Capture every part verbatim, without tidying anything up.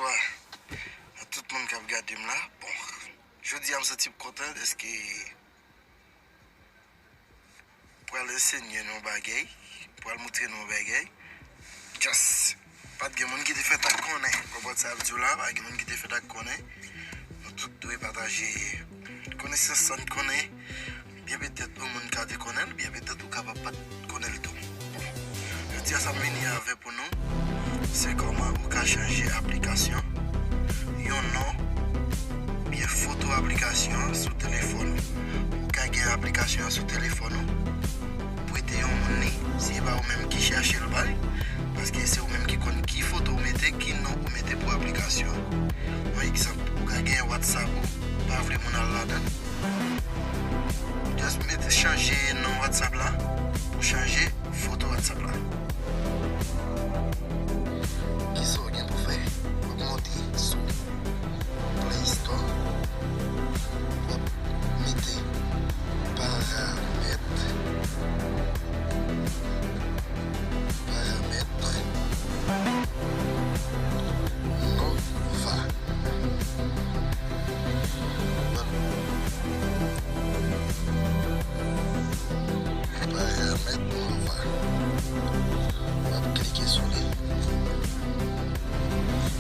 Bonswa a tout moun k ap gade m la. Bon, jodi a m santi m kontan dèske pral ensenye nou yon bagay, pral moutre nou yon bagay. Just, pa t gen moun ki te fèt ak konnen. Konprann sa ap di w la, pa gen moun ki te fèt ak konnen. Nou tout dwe pataje konesans sa n konnen. Byen petèt yon moun ka te konnen l, byen petèt ou kapab pa t konnen l tou. Bon, jodi a sa m vini avè pou nou, se kòman ou ka chanje aplikasyon, yon non, oubyen foto aplikasyon an sou telefòn ou. Ou ka gen aplikasyon an sou telefòn ou, prete yon moun li, si se pa ou menm ki chèche l bay, paske se ou menm ki konn ki foto ou mete, ki non ou mete pou aplikasyon an. Yon egzanp, ou ka gen WhatsApp ou, pa vle moun al ladan l. Just mete chanje non WhatsApp la pou chanje foto WhatsApp la. Kisa w gen pou fè? W ap monte sou Play Store, w ap mete paramèt, paramèt Nova. Paramèt Nova. W ap klike sou li.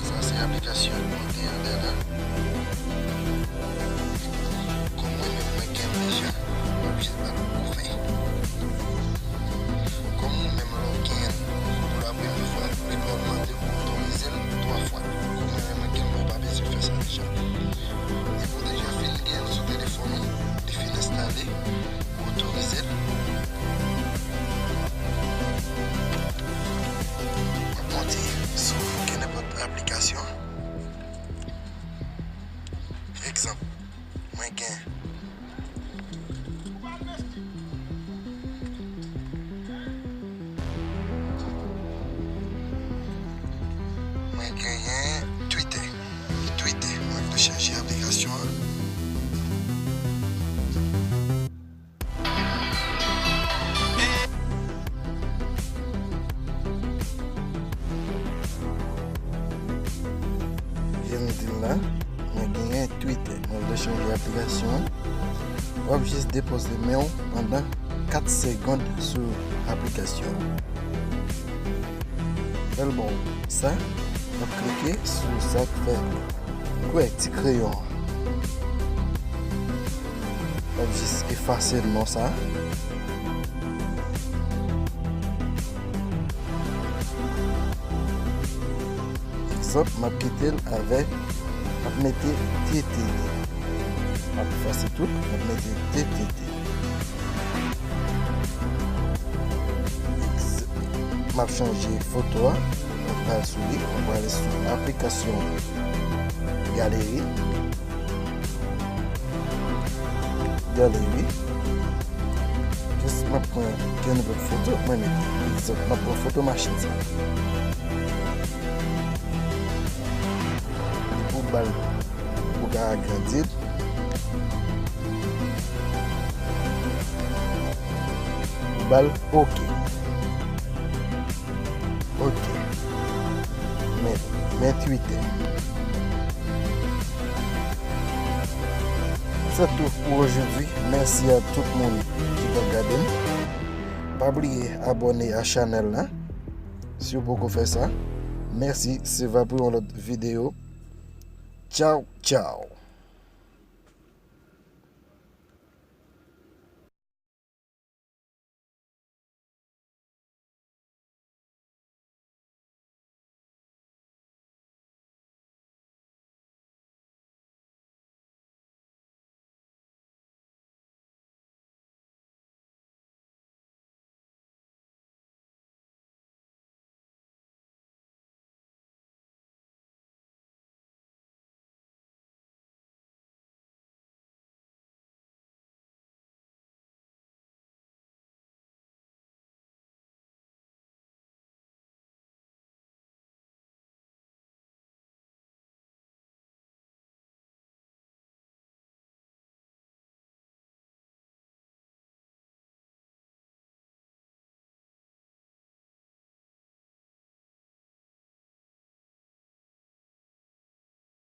Sa se aplikasyon k monte anndan la. Kòm mwen menm mwen gen l deja, m ap jis ba l ouvè. Kòm ou menm lè w gen l pou la premye fwa, li pral mande w otorize l twa fwa. Kòm mwen menm mwen gen l, mwen pa bezwen fè sa deja. Epi w deja fin gen l sou telefòn ou, li fin enstale, ou otorize l. W ap monte sou kenenpòt aplikasyon. Egzanp, mwen gen Mwen genyen Twitter. Twitter, mwen vle chanje aplikasyon an. Jan m di l la, mwen genyen Twitter. Mwen vle chanje aplikasyon an. W ap jis depoze men w pandan kat segonn sou aplikasyon an. Lè l ba w sa, w ap klike sou sa k fè kwè ti kreyon an. W ap jis efase non sa. Egzanp, m ap kite l avèk, m ap mete T T T. M ap efase tout, m ap mete T T T. Egz-, m ap chanje foto a, m ap al sou li, m prale sou aplikasyon galeri. Galeri. Jis m ap pran kenenpòt foto, mwen mete. Egzanp, m ap pran foto machin sa. Epi w ba l, ou ka agrandi l. Ou ba l oke. Oke. Men, men Twitter. Se tout pou aujourd'hui. Mèsi a tout moun ki t ap gade m. Pa bliye abòne a chanèl la si w poko fè sa. Mèsi, se va pou yon lòt videyo. Tchaw, tchaw.